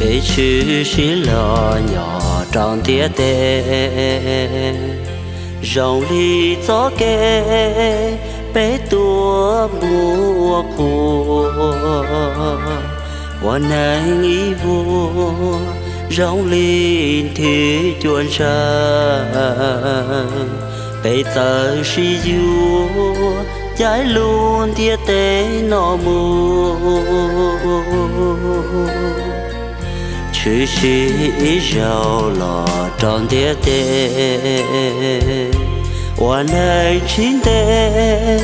Peb tshwm sim los nyob rau ntiaj teb, zoo li txoj kev peb tuaj mus ua qhua, ua neeg ib vuag zoo li nthwv cua ntshaw. Peb txawm sib yuav caij lub ntiaj teb no mus, tshwm sim ib zaug los rau ntiaj teb. Ua neeg tsis ntev,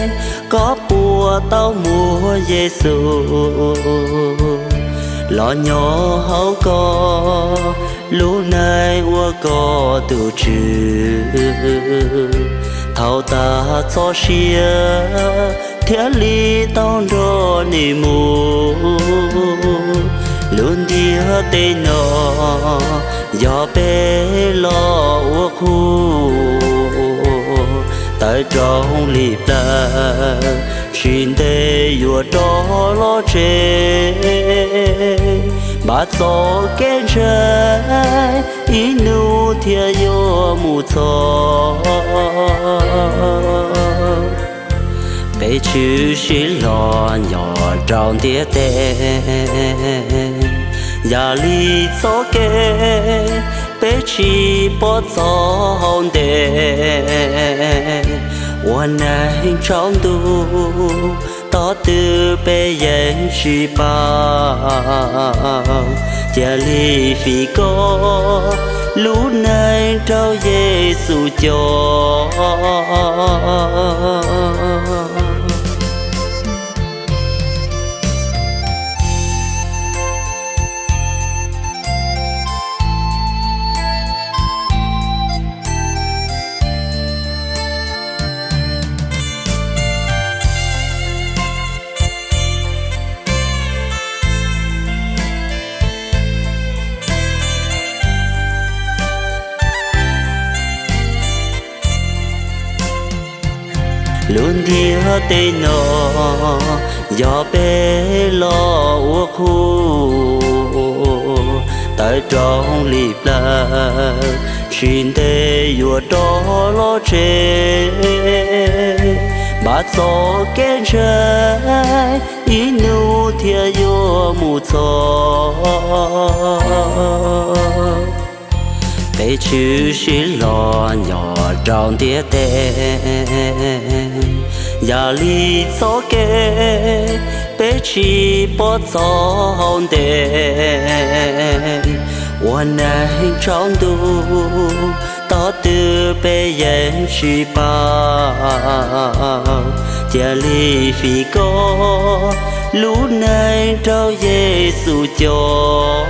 koj puas tau muag Yexus los nyob hauv koj lub neej ua koj tus Tswv? Thaum tas txoj sia thiaj li tau nrog nws mus. Lub ntiaj teb no yog peb los ua qhua, tawv rau li plaws, tsis ntev yuav rov los tsev. Npaj txoj kev ntshai, ib hnub thiaj yuav mus txog. Peb tshwm sim los nyob rau ntiaj teb, yam li txoj kev peb tsis pom txog hauv ntej. Ua neeg tsaus ntuj, thaum twg peb yeej tsis paub. Cia li fij koj lub neej rau Yexus coj. Lub ntiaj teb no yog peb los ua qhua, tawv rau li plaws, tsis ntev yuav rov los tsev. Npaj txoj kev ntshai, ib hnub thiaj yuav mus txog. Peb tshwm sim los nyob rau ntiaj teb, yam li txoj kev peb tsis pom txog hauv ntej. Ua neeg tsaus ntuj, thaum twg peb yeej tsis paub. Cia li fij koj lub neej rau Yexus coj.